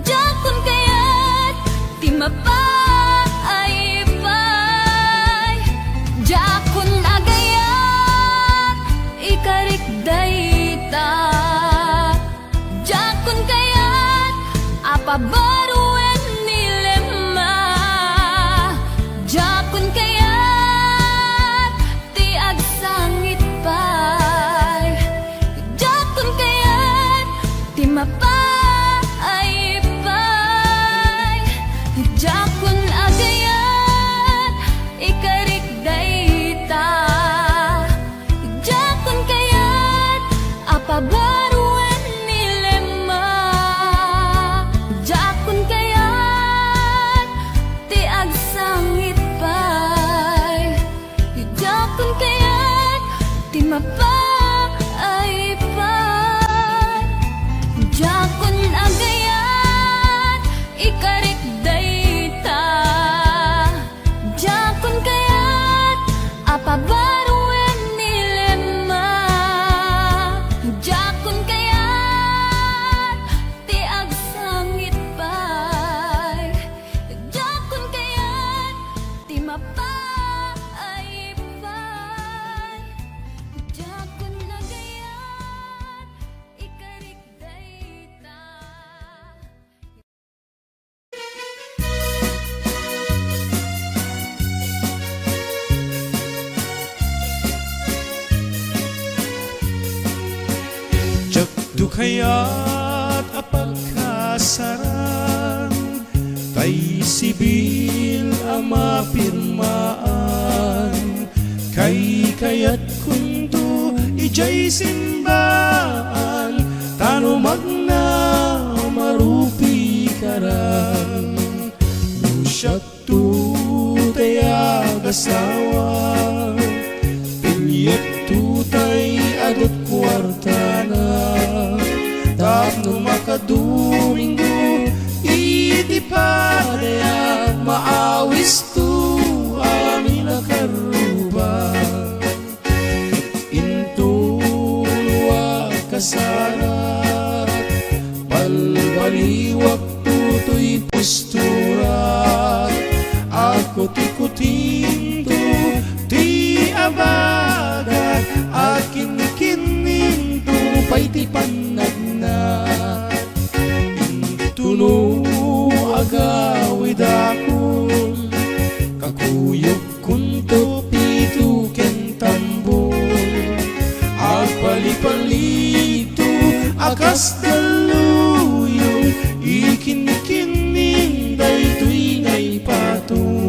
Diakon kayat ti mapaay pay. Diakon agayat ikarik dayta. Diakon kayat a pabaruen ni Lemma. Diakon kayat ti agsangit pay. Diakon kayat ti mapaay pay. Diakon agayat ikarik dayta. Diakon kayat a pabaruen ni Lemma. Diakon kayat ti agsangit pay. Diakon kayat ti mapaay pay. Diakon agayat ikarik dayta. Diakon kayat a pabaruen ni Lemma. Diakon kayat ti agsangit pay. Diakon kayat ti mapaay pay. Diakon agayat ikarik dayta. Diakto kayat a pagkasaran, tay sibil a mapirmaan, kaykayatkonto idiay simbaan, ta no magna, marupikaran. No siakto tay agasawa, piliekto tay adut kuartana, tapno makadomingo iti padaya, maawisto amin a karruba. Inton Kutinto ti abagak, akinkinninto pay ti pannagna. Intono agawidakon, kakuyogkonto pito ken tambor. Agpalipalito a kas dalluyon, ikinkinning daytoy nga ipatong.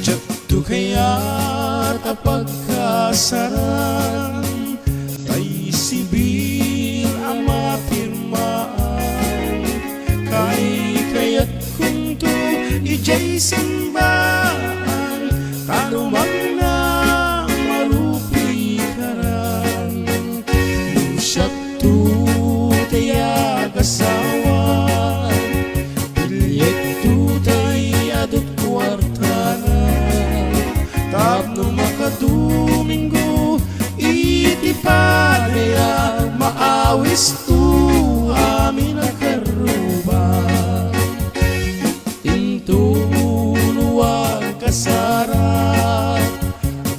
Diakto kayat a pagkasaran, tay sibil a mapirmaan. Kaykayatkonto idiay simbaan, ta no mangna, marupikaran. No siak to ti agasawak, pilliekto tay adut kuartana. Tapno makadomingo iti padaya, maawisto amin a karruba. Intono agkasarak,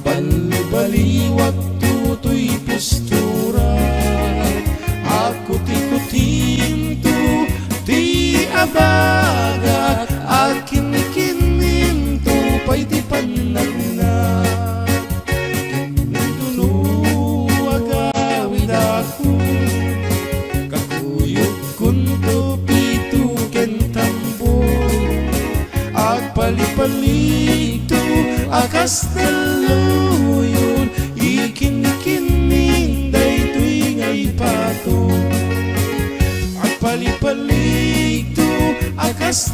balbaliwakto toy pusturak. Akutikutinto ti abagak, akinkinninto pay ti pannagna. Intono agawidakon, kakuyogkonto pito ken tambor. Agpalipalito a kas dalluyon, ikinkinning daytoy nga ipatong. Agpalipalito a kas